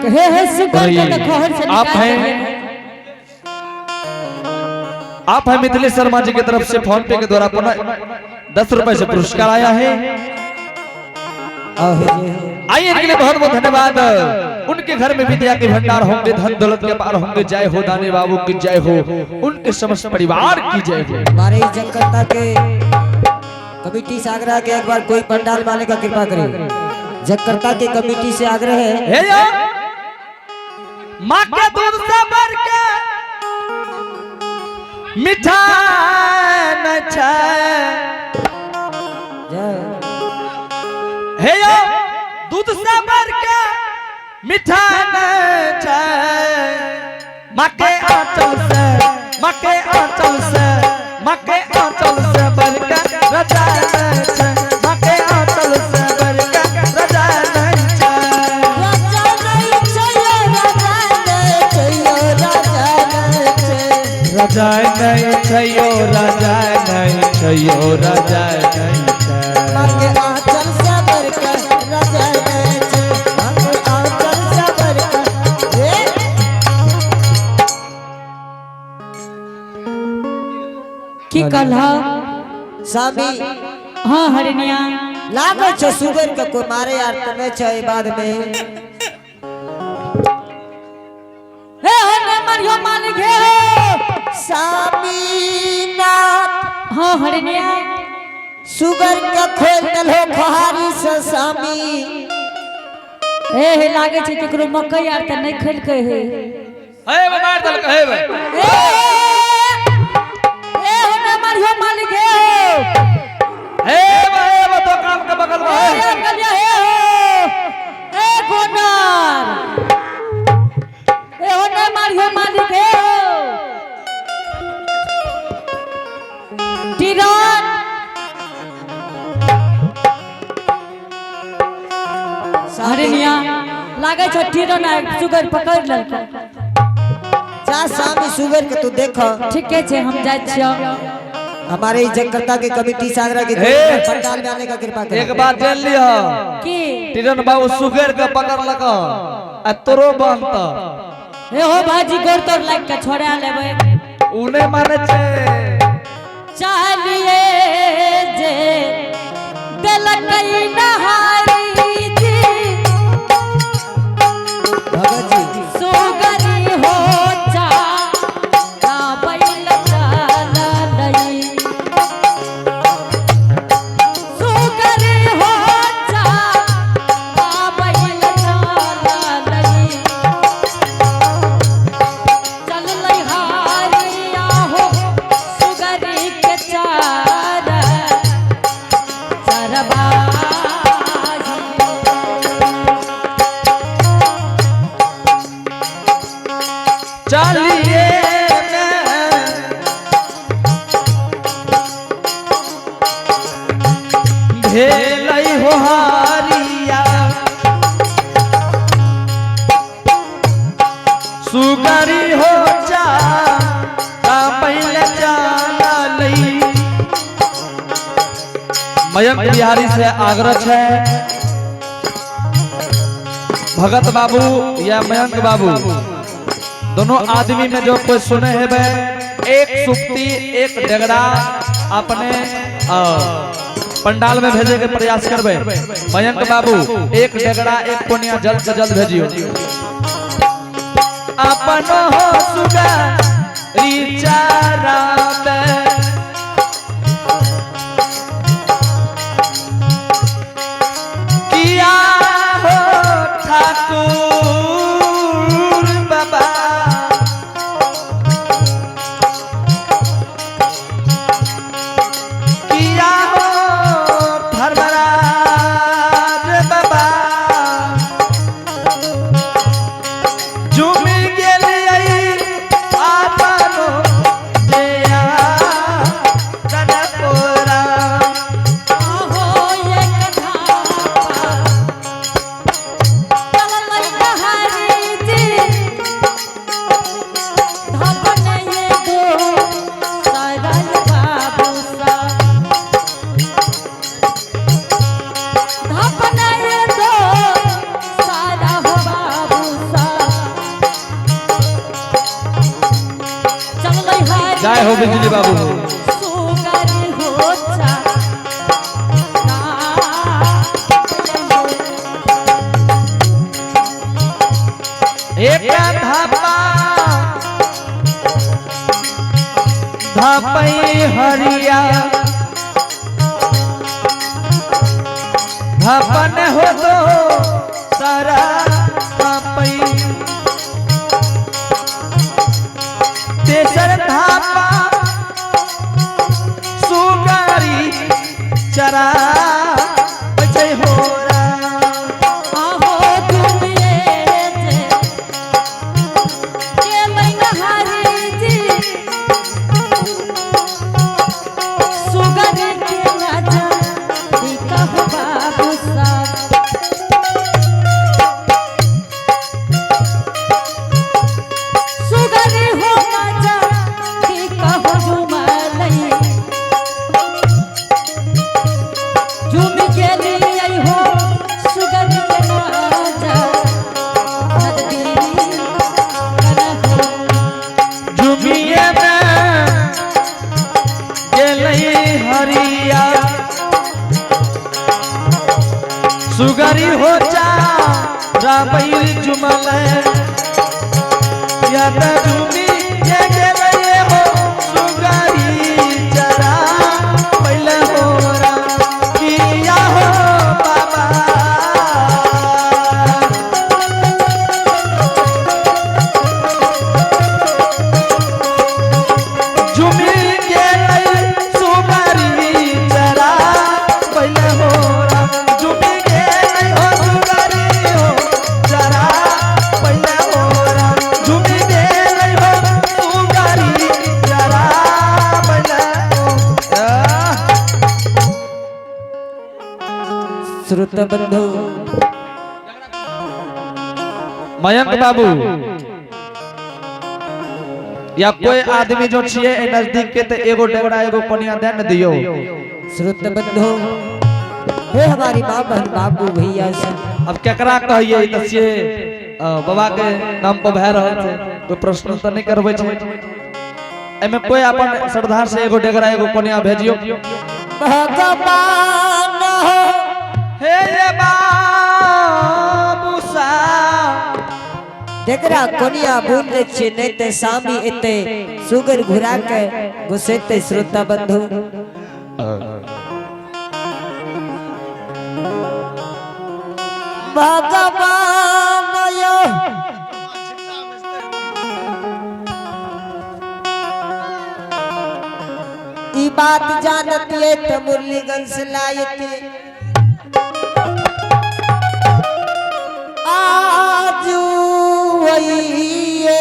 हे हे सुगर के तो खोहर से आप निकाल हैं देलियै। आप हैं मिथिलेश शर्मा जी की तरफ से फोन पे के द्वारा पुनः 10 रुपए से पुरस्कार आया है। आहो जय हो। आइए, इनके लिए बहुत बहुत धन्यवाद। उनके घर में विद्या के भंडार होंगे, धन दौलत के पार होंगे। जय हो दाने बाबू की जय हो, उनके समस्त परिवार की जय हो। हमारे इस जगकर्ता के कमेटी से आग्रह के एक बार कोई पंडाल वाले का कृपा करे। जगकर्ता के कमेटी से आग्रह है। हे या माँ के दूध से बढ़ के मीठा न छै। जय। हे यो, दूध से बढ़ के मीठा न छै। माँ के आंचल से, माँ के आंचल से, माँ के आंचल से बढ़ के रजाई न छै। माँ के आंचल से बढ़ के रजाई नहीं छै। राजा नहीं चाहिए, राजा नहीं चाहिए, राजा नहीं चाहिए। रजाई नहीं छैयो, रजाई नहीं छैयो, रजाई नहीं छै। माँ के आंचल से बढ़कर राजा नहीं चाहिए। माँ के आंचल से बढ़कर ए की कहलह? स्वामी। हाँ हरिणिया। लागल छो सुगर के कोई मारे यार तने छै बाद में। हे हो, ने मारियो मालिक, हे हो। स्वामीनाथ। हाँ हरिणिया। सुगर के खोल देलहो खोहारी से स्वामी। हे हे, लागे छै केकरो मकई आर त नहीं खेलकै हे। हे बे, मार देलकै हे बे। ए ए हो, ने मारियो मालिक, हे हो। हे बे, हे बे, दुकान के बगल में ए है। कलिया, हे हो, ए गोनर, ए हो, ने मारियो मालिक, हे हो। टिरन। हरिणिया, लागे छै टिरन आ सुगर पकड़ लेलकै। जा स्वामी, सुगर के तू देख। ठीके छै, हम जाइ छियौ। हमारे इस जगकर्ता के कमेटी से आग्रह के हे। पंडाल में आने का कृपा करें। एक बात जान लिह। की? टिरन बाबू सुगर के पकड़लक आ तोरो बांधत। हे हो भाजी, गोर तोर लाग के छोड़ा लेबै। उ नहि मानै छै। चलिए जे देलकै नहारी जी। भगत जी। सुगरी हो चा बैल चललई, सुगरी हो चा बैल चललई, चललई हारिया हो सुगरी के चार चरबाही। चलिए में भेलै हो हारिया, सुगरी हो जा पहले चललई। मयंक बिहारी से आग्रह है, भगत बाबू या मयंक बाबू, दोनों आदमी में जो कोई सुने है बे, एक सुक्ति एक डगरा अपने पंडाल में भेजे के प्रयास करबे। मयंक बाबू, एक डगरा एक कोनिया जल्द से जल्द भेजियो। अपन हो सुगरी चराबे। किया हो ठाकुर बाबा, किया हो धर्मराज बाबा, झूमि गेलियै आपनो देया कनपुरा। आहो एक धापा चललै। हो बिजली बाबू। सुगर हो चा एक धापा धापई हरिया धापन हो तो सारा धापई तेसर धापा सुगारी चरा बचे हो आहो दुनिये जे के मैना हरी जी सुगर के राजा कहु बाबू साहब। सुगर हो राजा कहु झुमलई झूम गेली हो सुगर के राजा नदी करहो। झुमिए में गेलई हरिया सुगरी हो जा रामई झुमल या त झुमी ये गेलई हो सुगरी चरा पहले हो रा किया हो बाबा। झुमी गेलै सुगरी चरा पहले हो रा। झुमी गेलै हो सुगरी हो चरा पहले हो रा। झुमी गेलै हो सुगरी चरा पहले हो रा। श्रोता बंधु मयंक बाबू या कोई आदमी जो छिए ए नजदीक के ते एगो डेगड़ा एगो कोनिया दे न दियो। श्रोता बंधु हे हमारी माँ बहन बाबू भैया सब अब केकरा कहिए ई त छिए बाबा के नाम पर भए रहल छै, कोई प्रश्न त नहीं करबै छै। एमे कोई अपन श्रद्धा से एगो डेगरा एगो कोनिया भेजियो। भगवान हो हे ये बाबू सा देखरा कोनिया बुन दे छे नहीं ते सामी एते सुगर घुरा के घुसेते। श्रोता बंधु भगवान यो ई बात जानती त मुरलीगंज से लायती आजू वही ए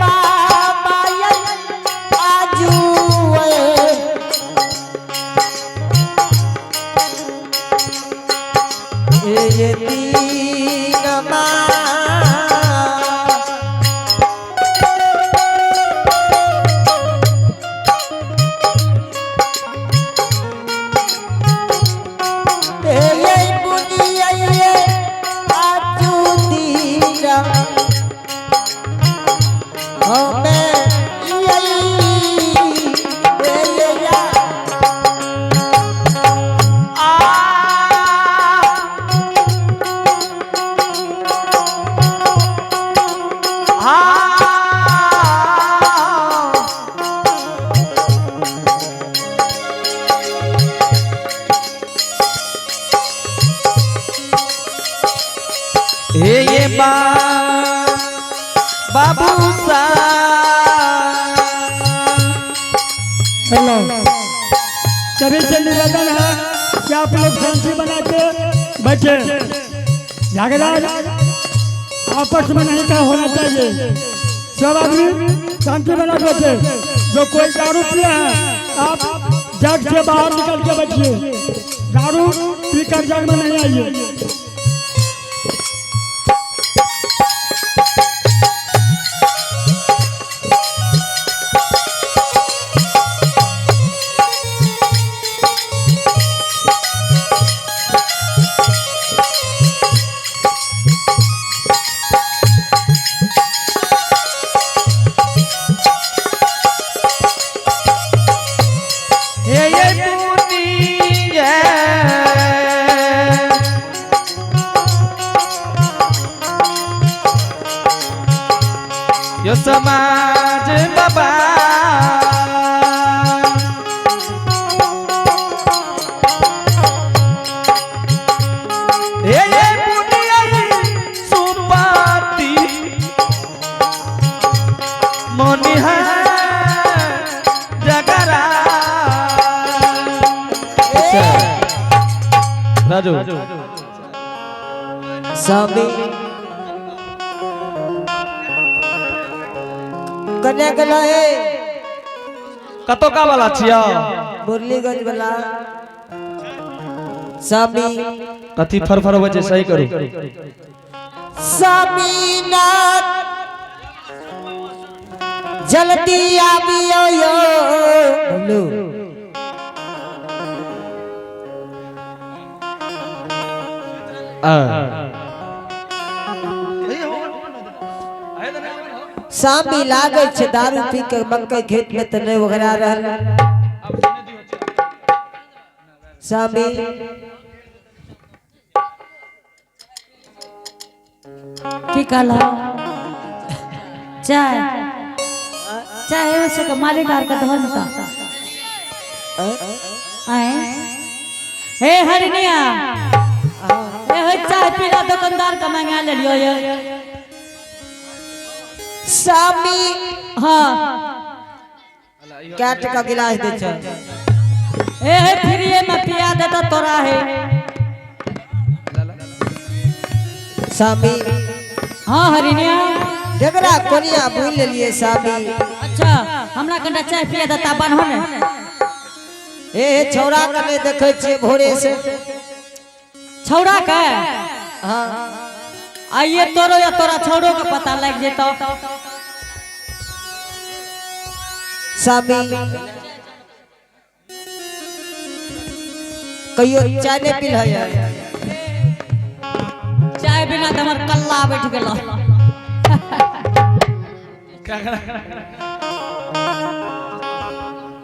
बाबा ये आजू ये दीन मा ए बुनिया ये आजू दीन हमें यही या हे ये बा बाबू सा हेलो, सभी से निवेदन है कि आप लोग शांति बना के बैठे। झगड़ा आपस में नहीं का होना चाहिए। सब आदमी शांति बना के बैठे। जो कोई दारू पिए हैं आप जग से बाहर निकल के बैठिए। दारू पीकर जग में नहीं आइए। यो समाज बाबा। हे ये बुनिया सुपाती मोनिहा जगरा। राजू स्वामी कन्या गेलो हे। कतो का वाला छिया? मुरलीगंज वाला स्वामी। कथी फरफर होवे छै, सही करू। स्वामीनाथ जल्दी आबियो यो बबलू। स्वामी लागै छै दारू पी के मकई खेत में तऽ नहि ओघरा रहल स्वामी। की कहला? चाय चाय हो सके मालिक आर के धन ता आए। हे हरनिया, ए हे चाय पीला दुकानदार के मंगा लेलियो ये। स्वामी। हाँ। कै टका गिलास दै छै? ए हे, फ्रीए में पिया देता तोरा है। स्वामी। हाँ हरिनिया। जकरा कोनिया भूल लेलिए स्वामी। अच्छा, हमरा कनिटा चाय पिया देता बनहो ने। हे हे, छौड़ा के नहि देखै छियै भोरे से। छौड़ा के? हाँ। आइए तोरो या तोरा छौड़ो के पता लग जेतो। स्वामी, कहियो चाय नहि पील है? चाय बिना तऽ हमर कल्ला बैठ गेलो।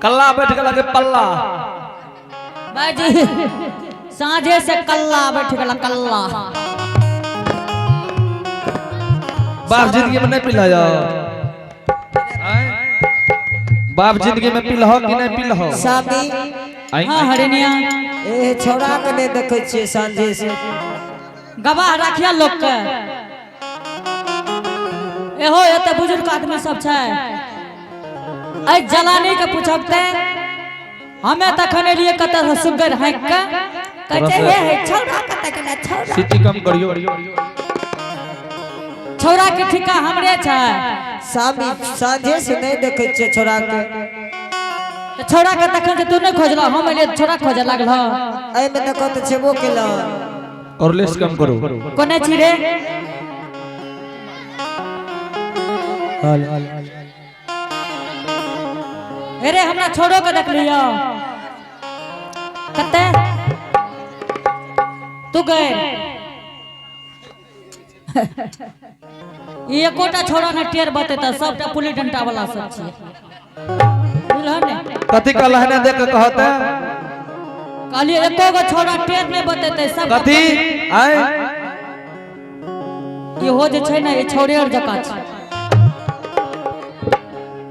कल्ला बैठ गेला के पल्ला? बाजी, साँझे से कल्ला बैठ गेला, कल्ला। बाप जिंदगी में नहीं पीला जाओ? बाप जिंदगी में पीलहो कि नहीं पीलहो? स्वामी। हाँ हरिनिया। ए, छौड़ा के नहि देखै छियै साँझे से। गवाह राखिया लोग के। एहो, एते बुजुर्ग आदमी सब छै, एहि जलानी के पूछब ते हमे तखन एलियै कतऽ से सुगर हाँकि के, कहै छै हे हे, छौड़ा कतऽ गेलै छौड़ा? सीटी कम करियो। छौड़ा के ठिका हमरे छै। स्वामी, साँझे से नहि देखै छियै छौड़ा के। तऽ छौड़ा के तखन से तू नहि खोजलह, हम एलियै तऽ छौड़ा खोजऽ लागल। एहिमे देखो तऽ छेबो केलऽ। कॉर्डलेस कम करू। कोने छी रे? अरे, हमरा छौड़ो के देख लियो कते तू गए। ई एकोटा छौड़ा ने टेर बतेता, सबटा पुलिस डंटा वाला सब छियै, बुझलह ने? कथी कहला है ने देख के कहते? कहलियै एको गो छौड़ा टेर नहि बतेतै सब। कथी आय? इहो जे छै ने, ई छौड़े आर जकाँ छै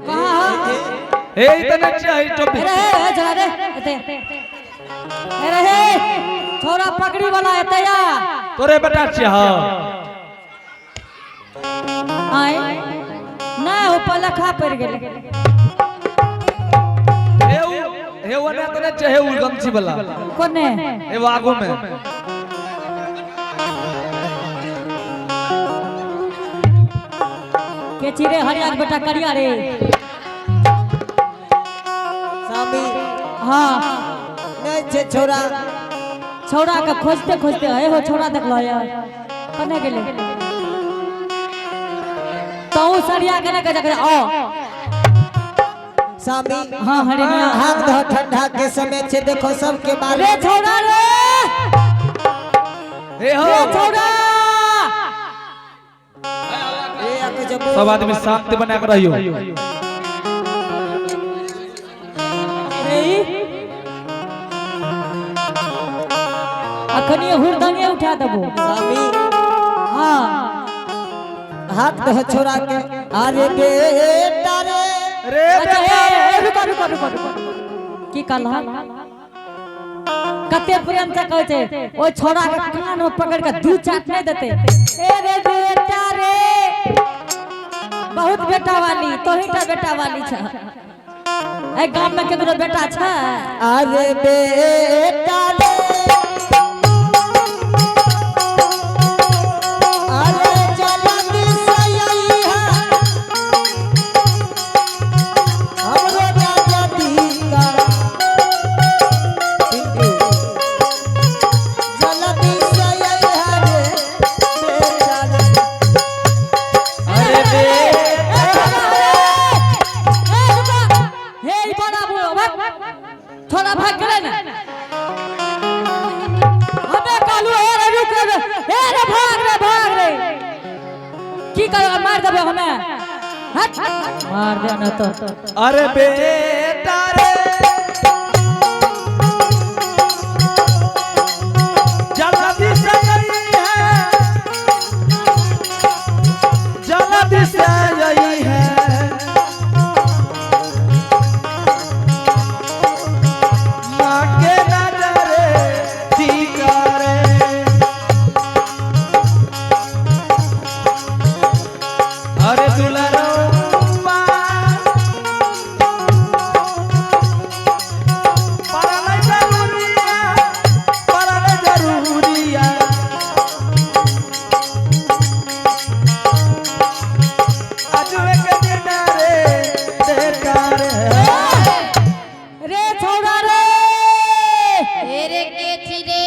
कहाँ? हाँ। हे, ई तऽ नहि चाही टोपी। अरे हे हे, जरा रे एते। अरे हे, छौड़ा पकड़ी वाला एते या। तोरे बेटा छियै? हाँ। आय नहि, ओ पलखा पड़ि गेलै। हे उ, हे ओने तऽ नहि छै, हे उ गमछी वाला। कोने? हे वो आगू में। के छी रे हरिया के बेटा करिया रे? स्वामी। हाँ। नहि छै छौड़ा। छौड़ा के खोजते खोजते हे हो, छौड़ा देखलो या? कने गेलै? तू सरिया के ने कह आओ। स्वामी। हाँ हरिनिया। हाथ धो, ठंडा के समय छै, देखो सबके मारे। रे छौड़ा रे! हे हो। रे छौड़ा! ए आके जब सब आदमी शांति बना के रहियो। रे, अखनी हुरदंगे उठा देबो। स्वामी। हाँ। हाथ दह छोरा के अरे बेटा रे रे अच्छा, बेटा हे, हे, रुको रुको रुको रुको की कहलह कते प्रेम से कहै छै ओइ छोरा के कान में पकड़ के दू चाट नहीं देते ए रे बेटा रे बहुत बेटा वाली तोही टा बेटा वाली छ ए गांव में केकरो बेटा छ अरे बेटा रे अरे जल्दी से अइहा हमरो राजा दी का पिंटू जल्दी से अइहा रे बेटा रे अरे बेटा ए रुको हे ई बड़ा बुआ भाग छोरा भाग गेलै ने हमे कहलू हे रे रुक रे हे रे भाग रे भाग रे की कर मार देबे हमे हट मार दे न तो अरे बेटा रे जल्दी से आई है जल्दी से आई है माँ के नजरे टीका रे अरे दुलरवा परल जरूरिया परल जरूरिया अजुए के दिन रे बेटा रे रे छोरा रे रे के छी रे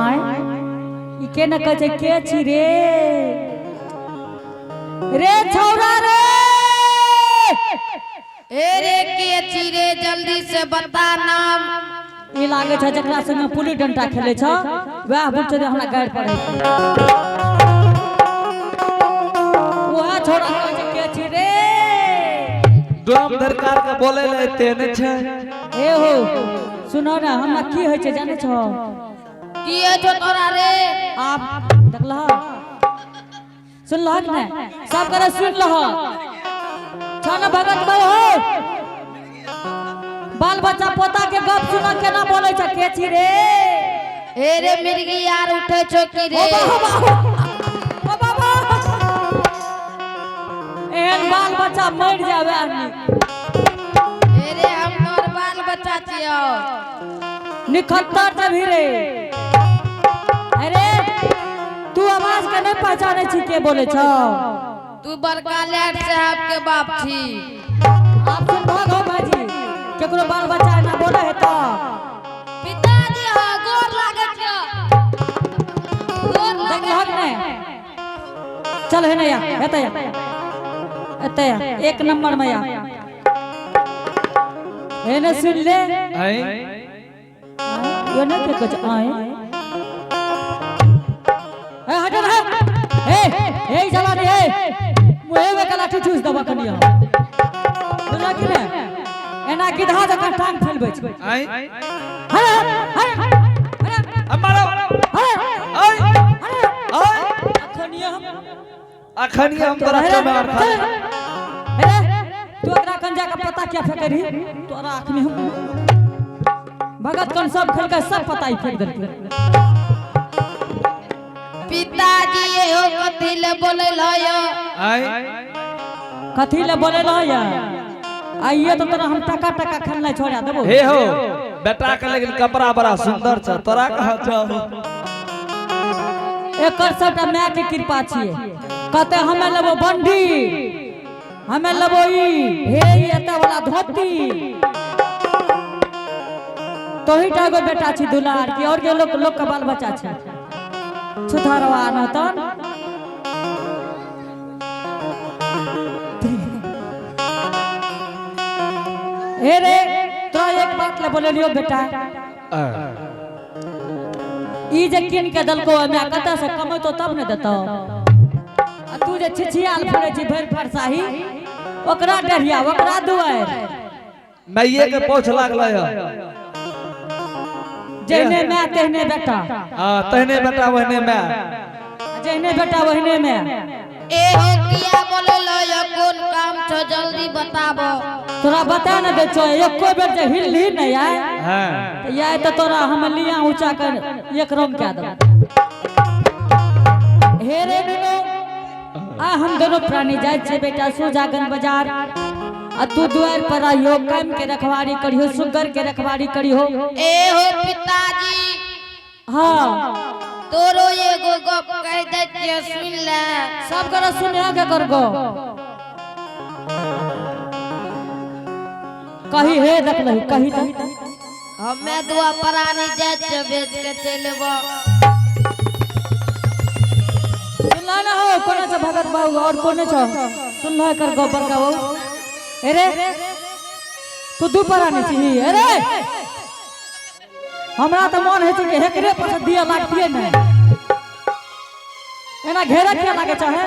आय ई के न कहै छै के छी रे रे छौरा रे ए रे के छी रे जल्दी से बता नाम ई लागै छै जकरा संगे पुली डंटा खेलै छ वएह बुझ जे हमरा गारि पड़ै छै वएह छौरा कहै छै के छी रे दुम धरकार के बोले ले तेने छै ए हो सुनो ने हमरा की होइ छै जानै छौ की है छौ तोरा रे आप देखलह सुनलहक ने सब करे सुन लह छौ ने भगत भाई हो बाल बच्चा पोता के गप सुन केना बोलै छै के छी रे ए रे मिर्गी यार उठे छौ की रे ओ बाबा ओ बाबा एहन बाल बच्चा मरि जावे आदमी ए रे हम तोर बाल बच्चा छियौ निखत्तर जभी रे अरे तू आवाज के नहीं पहचाने छी के बोले छौ तू बड़का लैट साहब के बाप छी आप सुन भाग हो भाजी केकरो बाल बच्चा एना बोले है तो पिताजी हाँ गोर लागै छियौ गोर लागै देखलहक ने चल हे नया एतय एतय एक नंबर में या हे ने सुन ले आई यो ने के कुछ आए ए हट रे ए ए जला दे ए मुहे में कला ठूस दबा कनिया बुझला कि ने एना गिधा जकाँ टांग फैलबै छै आई हरे हरे हरे मारो हरे आई हरे आई अखनिया हम अखनी हम तोरा चमार खा अरे तू एकरा कन जाके पता क्या फेंके रही तोरा अखनी हम भगत कन सब खेल के सब पता ही फेंक देलकै पिताजी एहो कथी ले बोलल हय आई कथी ले बोले रह आइए तो तोरा हम टका टका खेलना छोड़ा देबो हे हो बेटा के लेकिन कपड़ा बड़ा सुंदर छ तोरा कहाँ छौ एकर सबटा माय के कृपा छियै कहते हमे लेबो बंडी हमे लेबो ई हे ई एते वाला धोती तोही टा एगो बेटा छी दुलार की और के लोग लोग के बाल बच्चा छै छुथारवा नतन हे रे तोरा एक बात ले बोललियो बेटा ई जे कीन के देलको ओहिमे कतऽ से कमेतो तब ने देतौ आ तू जे छिछियाल फिरै छी भरि फरसाही ओकरा डरिया ओकरा दुआरि मैये के पोछ लागल है। जेहने मैं तेहने बेटा। हाँ, तहने बेटा वहने मैं। जेहने बेटा वहने मैं। ए हो, किया बोलेलो यो? कोन काम छो, जल्दी बताबो। तोरा बता न दे छो, एको बेर जे हिलली नहीं आय तो या तो तोरा हम लिया ऊंचा कर एक रंग क्या देब। हे रे नुनू, आ हम दोनों प्राणी जाय छे बेटा सुजागंज बाजार, आ तू दुआर पर आइयो, काम के रखवारी करियो, सुगर के रखवारी करियो। ए हो पिताजी। हाँ। तोरो एगो गप कह दै छियै, सुन ले। सब कर सुने के कर गो कही हे देख लही कही तो। हमे दुआ प्राणी जाय छियै, बेच के चलि एबो। सुनला ना हो? कोने छ भगत बाबू और कोने छ? सुनला कर गो बड़का बाबू? अरे, तू दू परानी छी? अरे, हमरा तो मन है कि हेकरे पर से दिया लागतिए ने। एना घेरा किया लागे चाहे?